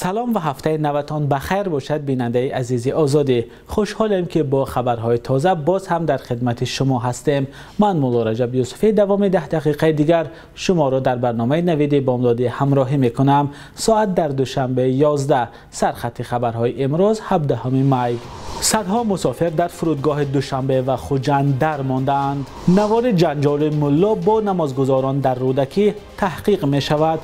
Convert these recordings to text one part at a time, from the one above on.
Салом ва ҳафтаи навтон ба хайр бошад, бинандаи азизи Озодӣ. Хушҳолем, ки бо хабарҳои тоза боз ҳам дар хидмати шумо ҳастем. Ман Мулло Раҷаб Юсуфӣ давоми 10 дақиқаи дигар шуморо дар барномаи Навиди Бомдодӣ ҳамроҳӣ мекунам. Соат дар Душанбе 11. Сархати хабарҳои имрӯз 17 май. Садҳо мусофир дар фурудгоҳи Душанбе ва Хуҷанд дармондаанд. Навори ҷанҷоли мулло бо намозгузорон дар Рӯдакӣ таҳқиқ мешавад.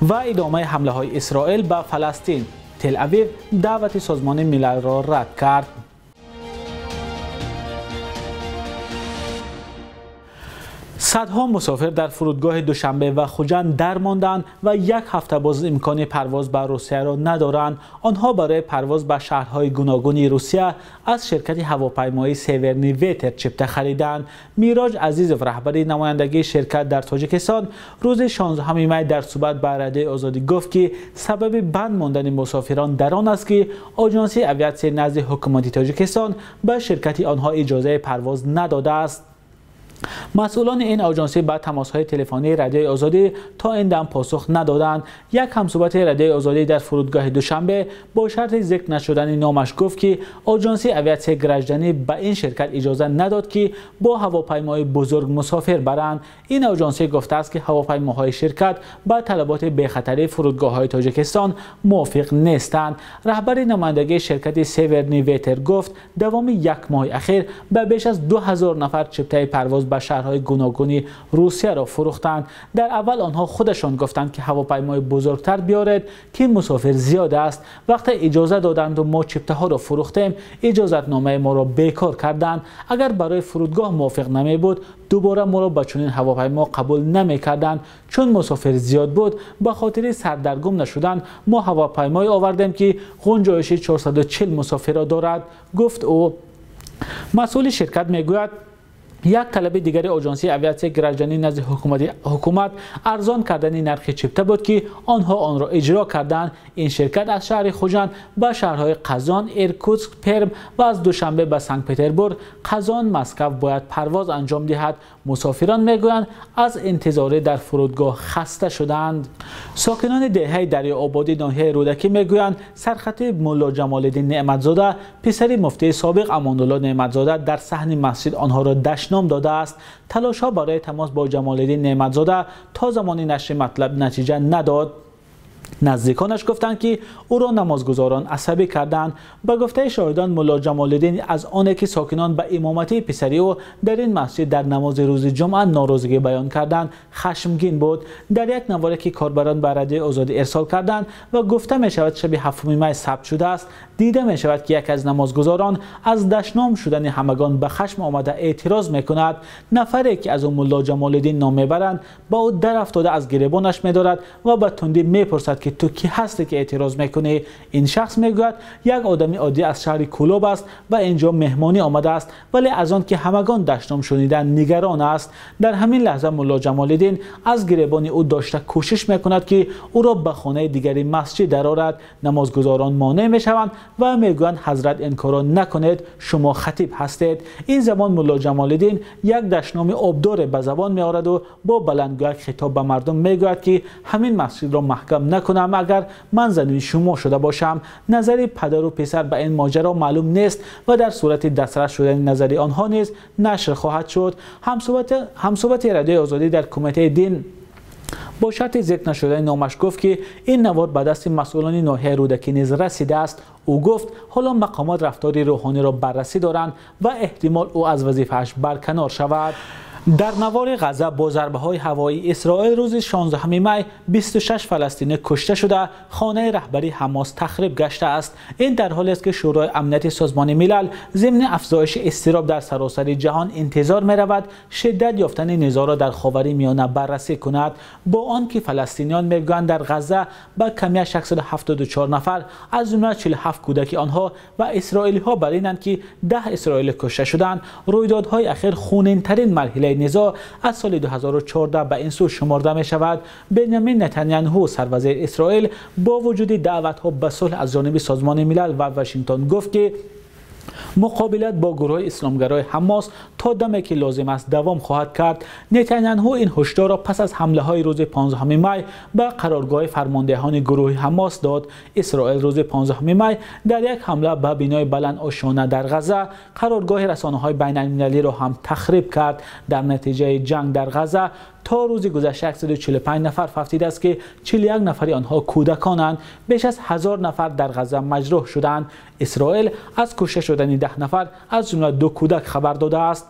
Ва идомаи ҳамлаҳои Исроил ба Фаластин. Тел-Авив даъвати Созмони Милалро рад кард. Садҳо мусофир дар фурудгоҳи Душанбе ва Хуҷанд дармонданд ва як ҳафта боз имкони парвоз ба Русияро надоранд. Онҳо барои парвоз ба шаҳрҳои гуногуни Русия аз ширкати ҳавопаймоии Северный Ветер чипта хариданд. Мироҷ Азизов, раҳбари намояндагии ширкат дар Тоҷикистон, рӯзи 16 май дар суҳбат ба Радиои Озодӣ гуфт, ки сабаби банд мондани мусофирон дар он аст, ки Оҷонсии авиатсияи назди ҳукумати Тоҷикистон ба ширкати онҳо иҷозаи парвоз надодааст. Масъулони ин оҷонсӣ ба тамосҳои телефонии Радиои Озодӣ то ин дам посух надоданд. Як ҳамсуҳбати Радиои Озодӣ дар фурудгоҳи Душанбе бо шарти зикр нашудани номаш гуфт, ки оҷонсии авиатсияи гражданӣ ба ин ширкат иҷоза надод, ки бо ҳавопаймои бузург мусофир баранд. Ин оҷонсӣ гуфтааст, ки ҳавопаймоҳои ширкат ба талаботи бехатарии фурудгоҳҳои Тоҷикистон мувофиқ нестанд. Раҳбари намояндагии ширкати Северный Ветер гуфт, давоми як моҳи ахир ба беш аз 2000 нафар чиптаи парвоз ба шаҳрҳои гуногуни Русияро фурӯхтанд. Дар аввал онҳо худашон гуфтанд, ки ҳавопаймои бузургтар биёред, ки мусофир зиёд аст. Вақте иҷоза доданду мо чиптаҳоро фурӯхтем, иҷозатномаи моро бекор карданд. Агар барои фурудгоҳ мувофиқ намебуд, дубора моро ба чунин ҳавопаймо қабул намекарданд. Чун мусофир зиёд буд, ба хотири сардаргум нашудан мо ҳавопаймое овардем, ки гунҷоиши 440 мусофирро дорад, гуфт ӯ. Масъули ширкат мегӯяд, як талаби дигари оҷонсии авиатсияи гражданӣ назди ҳукумат арзон кардани нархи чипта буд, ки онҳо онро иҷро карданд. Ин ширкат аз шаҳри Хуҷанд ба шаҳрҳои Қазон, Иркутск, Перм ва аз Душанбе ба Санкт-Петербург, Қазон, Москва бояд парвоз анҷом диҳад. Мусофирон мегӯянд, аз интизорӣ дар фурудгоҳ хаста шуданд. Сокинони деҳаи Дарёободӣ ноҳияи Рӯдакӣ мегӯянд, сархатиб Мулло Ҷамолиддин Неъматзода, писари муфтии собиқ Амонулло Неъматзода, дар саҳни масҷид онҳоро дашном додааст. Талошҳо барои тамос бо Ҷамолиддин Неъматзода то замони нашри матлаб натиҷа надод. Наздиконаш гуфтанд, ки ӯро намозгузорон асабӣ карданд. Ба гуфтаи шоҳидон, Мулло Ҷамолиддин аз оне ки сокинон ба имомати писари ӯ дар ин масҷид дар намози рӯзи ҷумъа норозигӣ баён карданд, хашмгин буд. Дар як наворе ки корбарон ба Радиои Озодӣ ирсол карданд ва гуфта мешавад шаби 7 май сабт шудааст, дида мешавад, ки яке аз намозгузорон аз дашном шудани ҳамагон ба хашм омада эътироз мекунад. Нафаре ки аз ӯ Мулло Ҷамолиддин ном мебаранд, ба ӯ дарафтода аз гиребонаш медорад ва ба тундӣ мепурсад, ки ту кӣ ҳастӣ, ки эътироз мекунӣ? Ин шахс мегӯяд, як одами оддӣ аз шаҳри Кӯлоб аст ва инҷо меҳмонӣ омадааст, вале аз он ки ҳамагон дашном шунидан нигарон аст. Дар ҳамин лаҳза Мулло Ҷамолиддин аз гиребони ӯ дошта кӯшиш мекунад, ки ӯро ба хонаи дигари масҷид дарорад. Намозгузорон монеъ мешаванд ва мегӯянд, ҳазрат, ин корро накунед, шумо хатиб ҳастед. Ин замон Мулло Ҷамолиддин як дашноми обдоре ба забон меорад ва бо баландгӯяк хитоб ба мардум мегӯяд, ки ҳамин масҷидро маҳкам накунам, агар ман зани шумо шуда бошам. Назари падару писар ба ин моҷаро маълум нест ва дар сурати дастрас шудани назари онҳо низ нашр хоҳад шуд. Ҳамсуҳбати Радиои Озодӣ дар Кумитаи дин бо шарти зикр нашудани номаш гуфт, ки ин навор ба дасти масъулони ноҳияи Рӯдакӣ низ расидааст. Ӯ гуфт, ҳоло мақомот рафтори рӯҳониро баррасӣ доранд ва эҳтимол ӯ аз вазифааш барканор шавад. Дар навори Ғазза бо зарбаҳои ҳавоии Исроил рӯзи 16 май 26 фаластинӣ кушта шуда, хонаи раҳбари Ҳамос тахриб гаштааст. Ин дар ҳолест, ки Шӯрои Амнияти Созмони Милал зимни афзоиши изтироб дар саросари ҷаҳон интизор меравад шиддат ёфтани низоъро дар Ховари Миёна баррасӣ кунад. Бо он ки фаластиниён мегӯянд, дар Ғазза ба камия 674 нафар, аз ҷумла 47 кӯдаки онҳо ва исроилиҳо бар инанд, ки 10 исроилӣ кушта шуданд, рӯйдодҳои ахир хунинтарин марҳилаи низоъ аз соли 2014 ба ин сӯ шуморда мешавад. Бенямин Нетаняҳу, сарвазири Исроил, бо вуҷуди даъватҳо ба сулҳ аз ҷониби Созмони Милал ва Вашингтон гуфт, ки Муқобилат бо гурӯҳи исломгарои Ҳамос то даме ки лозим аст давом хоҳад кард. Нетаняҳу ин ҳушдорро пас аз ҳамлаҳои рӯзи 15 май ба қароргоҳи фармондеҳони гурӯҳи Ҳамос дод. Исроил рӯзи 15 май дар як ҳамла ба бинои баланд ошёна дар Ғазза қароргоҳи расонаҳои байналмилалиро ҳам тахриб кард. Дар натиҷаи ҷанг дар Ғазза то рӯзи гузашта 145 нафар фавтидааст ки 41 нафари онҳо кӯдаконанд. Беш аз 1000 нафар дар Ғазза маҷрӯҳ шуданд. Исроил аз кушта шудани 10 нафар аз ҷумла 2 кӯдак хабар додааст.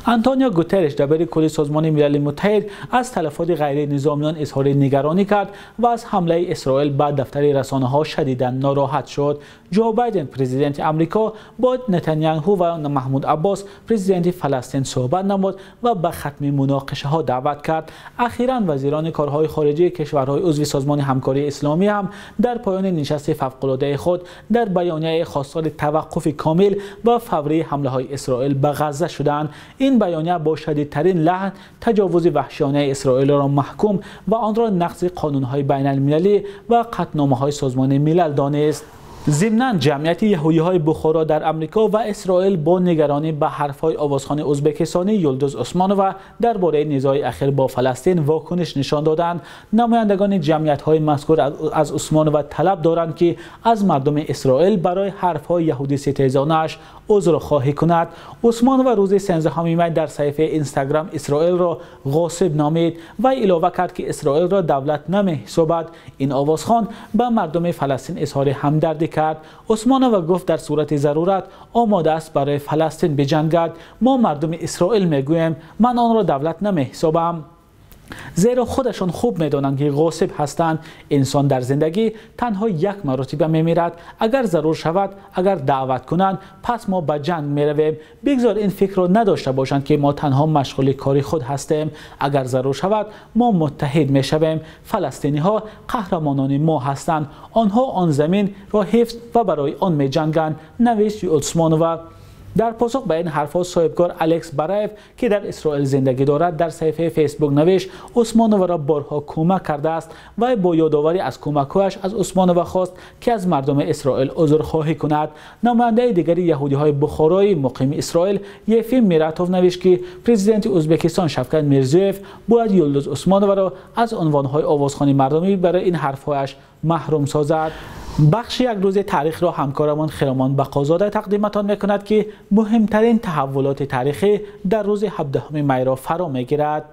Антонио Гутерреш, дабири кулли Созмони Милали Муттаҳид, аз талафоти ғайринизомиён изҳори нигаронӣ кард ва аз ҳамлаи Исроил ба дафтари расонаҳо шадидан нороҳат шуд. Ҷо Байден, президенти Амрико, бо Нетаняҳу ва Маҳмуд Аббос, президенти Фаластин, суҳбат намуд ва ба хатми муноқишаҳо даъват кард. Ахиран вазирони корҳои хориҷии кишварҳои узви Созмони Ҳамкории Исломӣ ҳам дар поёни нишасти фавқулодаи худ дар баёнияи хостори таваққуфи комил ва фаврии ҳамлаҳои Исроил ба Ғазза шуданд. Ин баёния бо шадидтарин лаҳн таҷовузи ваҳшиёнаи Исроилро маҳкум ва онро нақзи қонунҳои байналмилалӣ ва қатъномаҳои Созмони Милал донист. Зимнан ҷамъияти яҳудиҳои Бухоро дар Амрико ва Исроил бо нигаронӣ ба ҳарфҳои овозхони ӯзбекистонӣ Юлдуз Усмонова дар бораи низои ахир бо Фаластин вокуниш нишон доданд. Намояндагони ҷамъиятҳои мазкур аз Усмонова талаб доранд ки аз мардуми Исроил барои ҳарфҳои яҳудиситезонааш узрхоҳӣ кунад. Усмонова рӯзи 13 май дар саҳифаи Инстаграм Исроилро ғосиб номид ва илова кард ки Исроилро давлат намеҳисобад. Ин овозхон ба мардуми Фаластин изҳори ҳамдардӣ кард. Усмонова гуфт дар сурати зарурат омода аст барои Фаластин биҷангад. Мо мардуми Исроил мегӯем, ман онро давлат намеҳисобам, зеро худашон хуб медонанд ки ғосиб ҳастанд. Инсон дар зиндагӣ танҳо як маротиба мемирад. Агар зарур шавад, агар даъват кунанд, пас мо ба ҷанг меравем. Бигзор ин фикрро надошта бошанд ки мо танҳо машғули кори худ ҳастем. Агар зарур шавад, мо муттаҳид мешавем. Фаластиниҳо қаҳрамонони мо ҳастанд. Онҳо он заминро ҳифз ва барои он меҷанганд, навишт Усмонова. Дар посух ба ин ҳарфҳо соҳибкор Алекс Бараев, ки дар Исроил зиндагӣ дорад, дар саҳифаи Фейсбук навишт Усмоноваро борҳо кӯмак кардааст ва бо ёдоварӣ аз кӯмакҳояш аз Усмонова хост ки аз мардуми Исроил узрхоҳӣ кунад. Намояндаи дигари яҳудиҳои Бухорои муқими Исроил Ефим Миратов навишт ки президенти Ӯзбекистон Шавкат Мирзиёев бояд Юлдуз Усмоноваро аз унвонҳои овозхони мардумӣ барои ин ҳарфҳояш маҳрум созад. Бахши як рӯзи таърихро ҳамкорамон Хиромон Бақозода тақдиматон мекунад ки муҳимтарин таҳаввулоти таърихӣ дар рӯзи 17 майро фаро мегирад.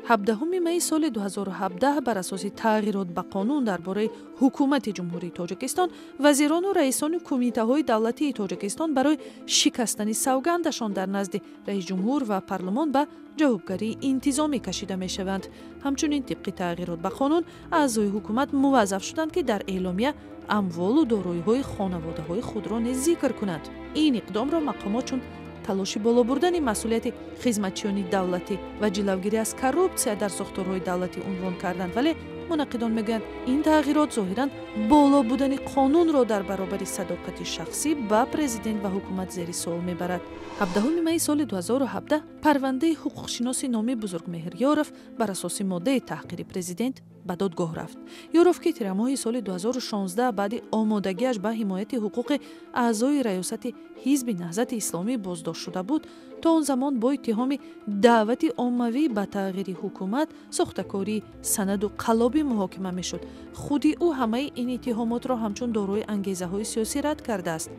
17 майи соли 2017 бар асоси тағйирот ба қонун дар бораи ҳукумати Ҷумҳурии Тоҷикистон вазирону раисони кумитаҳои давлатии Тоҷикистон барои шикастани савгандашон дар назди раисҷумҳур ва парлумон ба ҷавобгарии интизомӣ кашида мешаванд. Ҳамчунин тибқи тағйирот ба қонун аъзои ҳукумат муваззаф шуданд, ки дар эъломия амволу дороиҳои хонаводаҳои худро низ зикр кунанд. Ин иқдомро мақомот чун талоши боло бурдани масъулияти хизматчиёни давлатӣ ва ҷилавгирӣ аз коррупсия дар сохторҳои давлатӣ унвон карданд, вале мунаққидон мегӯянд ин тағйирот зоҳиран боло будани қонунро дар баробари садоқати шахсӣ ба президент ва ҳукумат зери суол мебарад. 17 майи соли 2017 парвандаи ҳуқуқшиноси номи Бузургмеҳр Ёров бар асоси моддаи таҳқири президент ба додгоҳ рафт. Ёров, ки тирамоҳи соли 2016 баъди омодагиаш ба ҳимояти ҳуқуқи аъзои раёсати ҳизби Наҳзати Исломӣ боздошт шуда буд, то он замон бо иттиҳоми даъвати оммавӣ ба тағйири ҳукумат, сохтакории санаду қаллобӣ муҳокима мешуд. Худи ӯ ҳамаи ин иттиҳомотро ҳамчун дорои ангезаҳои сиёсӣ рад кардааст.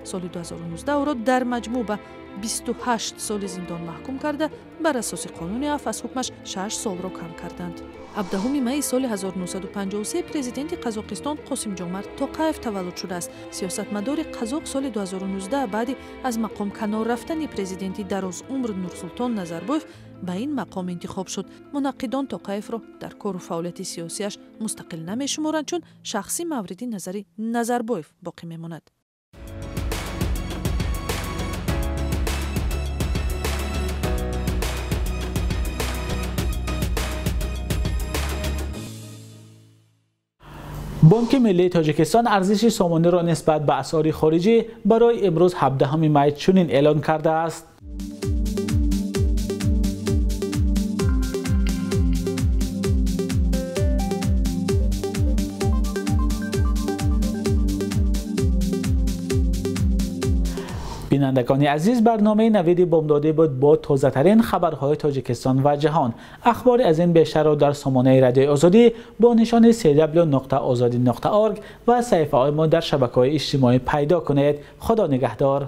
Соли 2019 ӯро дар маҷмӯъ ба 28 соли зиндон маҳкум карда, бар асоси қонуни афв аз ҳукмаш 6 солро кам карданд. 17 майи соли 1953 президенти Қазоқистон Қосимҷомарт Тоқаев таваллуд шудааст. Сиёсатмадори қазоқ соли 2019 баъди аз мақом канор рафтани президенти дарозумр Нурсултон Назарбоев ба ин мақом интихоб шуд. Мунаққидон Тоқаевро дар кору фаъолияти сиёсиаш мустақил намешуморанд, чун шахси мавриди назари Назарбоев боқӣ мемонад. Бонки Миллии Тоҷикистон арзиши сомониро нисбат ба асъори хориҷӣ барои имрӯз 17 май чунин эълон кардааст. Бинандагони азиз, барномаи Навиди Бомдодӣ буд бо тозатарин хабарҳои Тоҷикистон ва ҷаҳон. Ахбори аз ин бештарро дар сомонаи Радиои Озодӣ бо нишони cw.ozodi.org ва саҳифаҳои мо дар шабакаҳои иҷтимоӣ пайдо кунед. Худо нигаҳдор.